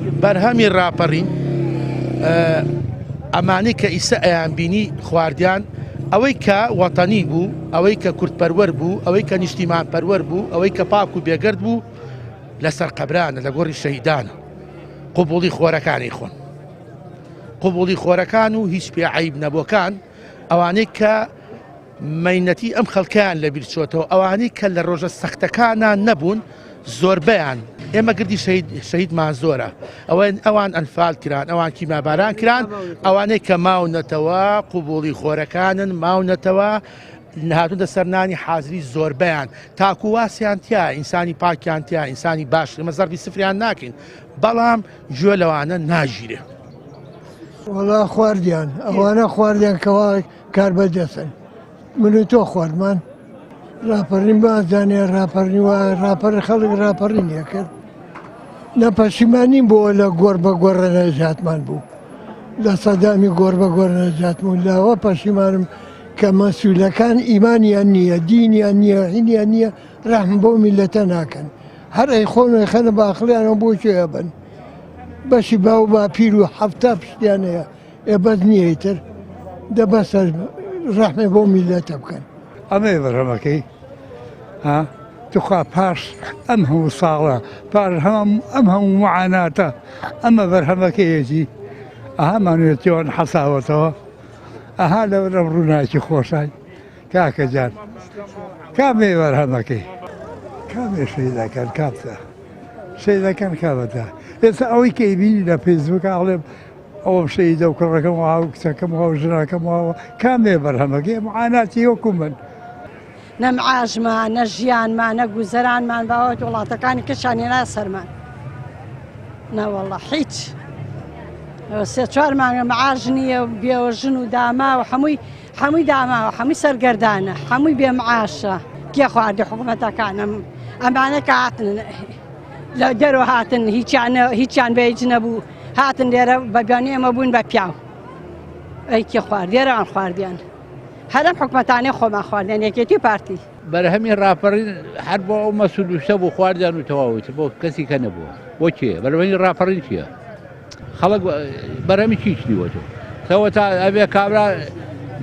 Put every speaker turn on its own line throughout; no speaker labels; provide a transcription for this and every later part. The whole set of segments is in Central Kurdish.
بەرهەمی ڕاپەڕین ئەمانەی کە ئیسە ئەیانبینی خواردیان ئەوەی کە وەتەنی بوو، ئەوەی کە کوردپەروەر بوو، ئەوەی کە نیشتیمان پەروەر بوو، ئەوەی کە پاک و بێگەرد بوو لەسەر قەبرانە لە گۆڕی شەهیدانە قوبوڵی خۆرەکانی خۆن قوبوڵی خۆرەکان و هیچ پێ عیب نەبووەکان ئەوانەی کە مەینەتی ئەم خەڵکەیان لەبیر چۆتەوە، ئەوانەی کە لە ڕۆژە سەختەکانا نەبوون زۆربەیان، ئێمە گردی شەهید شەهیدمان زۆرە، ئەوەن ئەوان ئەنفال کران، ئەوان کیمیاباران کران، ئەوانەی کە ماونەتەوە قوبوڵی خۆرەکانن، ماونەتەوە هاتوونتە سەر نانی حازری زۆربەیان تاکو واسیان تیا ئینسانی پاکیان تیا ئینسانی باش ئێمە زەربی سفریان ناکەین بەڵام گوێ لەوانە ناگیرێ.
وەڵا خواردیان ئەوانە خواردیان کەوا کاربەدەستن من و تۆ خواردمان ڕاپەڕین بازانێ ڕاپەڕین وە ڕاپەڕ خەڵک ڕاپەڕین کرد نە پەشیمانیم بۆ لە گۆڕ بە گۆڕە نەجاتمان بوو لە سەدامی گۆڕ بە گۆڕ نەجاتم و لاوە پەشیمانم کە مەسوولەکان ئیمانیان نییە دینیان نییە هینیان نییە ڕەحم بۆ میلەتە ناکەن هەر ئەی خۆن خەنە باخڵیانەوە بۆ کوێ بن بەشی باو باپیر و حەفتا پشتیان هەیە ئێ بەس نییە ئیتر دە بەسە ڕەحمێ بۆ میللەتە بکەن.
ئەمەیە بەرهەمەکەی ها توخوا پاش ئەم هەموو ساڵە پاش هەم ئەم هەموو معاناتە ئەمە بەرهەمەکەیەتی ئەها مانوێتیوان حەساوەتەوە ئەها لەبەر ئەم ڕووناکی خۆشای کاکە جان کامێ بەرهەمەکەی کامێ شەیدەکەن کامتە شەیدەکەن کامەتە ئێستا ئەوەی کە ئەیبینی لە فەیسبووک ئەڵێم ئەوم شەهیدە و کوڕەکەم وا و کچەکەم وا و ژنەکەم وا و کامێ بەرهەمەکەی معاناتی وەکو من.
نە معاشمان نە ژیانمان نە گوزەرانمان باوەت وڵاتەکانی کەشان هێنا سەرمان نەوەڵە هیچ سێ چوار مانگە معاش نییە و بێوەژن و داماوە هەمووی هەمووی داماوە هەمووی سەرگەردانە هەمووی بێ معاشە کێ خواردی حکوومەتەکانم ئەمانە کە هاتن لە دەرەوە هاتن هیچیان هیچیان بە هیچ نەبوو هاتن لێرە بە بیانی ئێمە بوون بە پیاو ئەی کێ خوارد لێرەوان خواردیان هەرم حکومەتانەی خۆمان خواردیان یەکێتی و پارتی.
بەرهەمی ڕاپەڕین هەر بۆ ئەو مەسولوشە بۆ خواردیان و تەواویت بۆ کەسی کە نەبووە بۆ کێ بەرهەمی ڕاپەڕین چییە خەڵک بەرهەمی چی چنیوەتەوە تەوە تا ئەبێ کابرا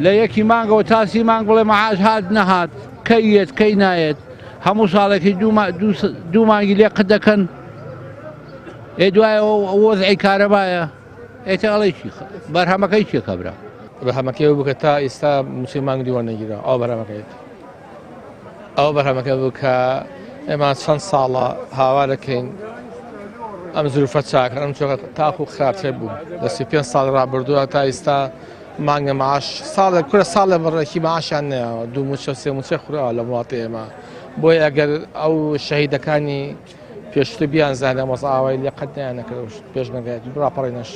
لە یەکی مانگەوە تا سی مانگ بڵێ مەعاش هات نەهات کەی یەت کەی نایەت هەموو ساڵێکی دوو مانگی لێ قت دەکەن ئێ دوایەوە وەزعی کارەبایە ئێتە ئەڵێ چی بەرهەمەکەی چیە کابرا
بەرهەمەکەی بوو کە تا ئێستا مووچەی مانگ دووە نەگیرا ئەو بەرهەمەکەی ئەو بەرهەمەکە بوو کە ئێمە چەند ساڵە هاوا دەکەین ئەم زروفە چاکە ئەم چۆکە تاخ و خراپتر بوو لە 35 ساڵ ڕابردووە تا ئێستا مانگە معاش ساڵێک کورە ساڵێ بڕێکی معاشیان نەیاوە دوو موچە سێ موچە خوراوە لە وڵاتی ئێمە بۆیە ئەگەر ئەو شەهیدەکانی پێشتر بیان زانە وەزعاوای لێ قەت نەیانەکرد پێشمەرگایەتی ڕاپەڕینەش.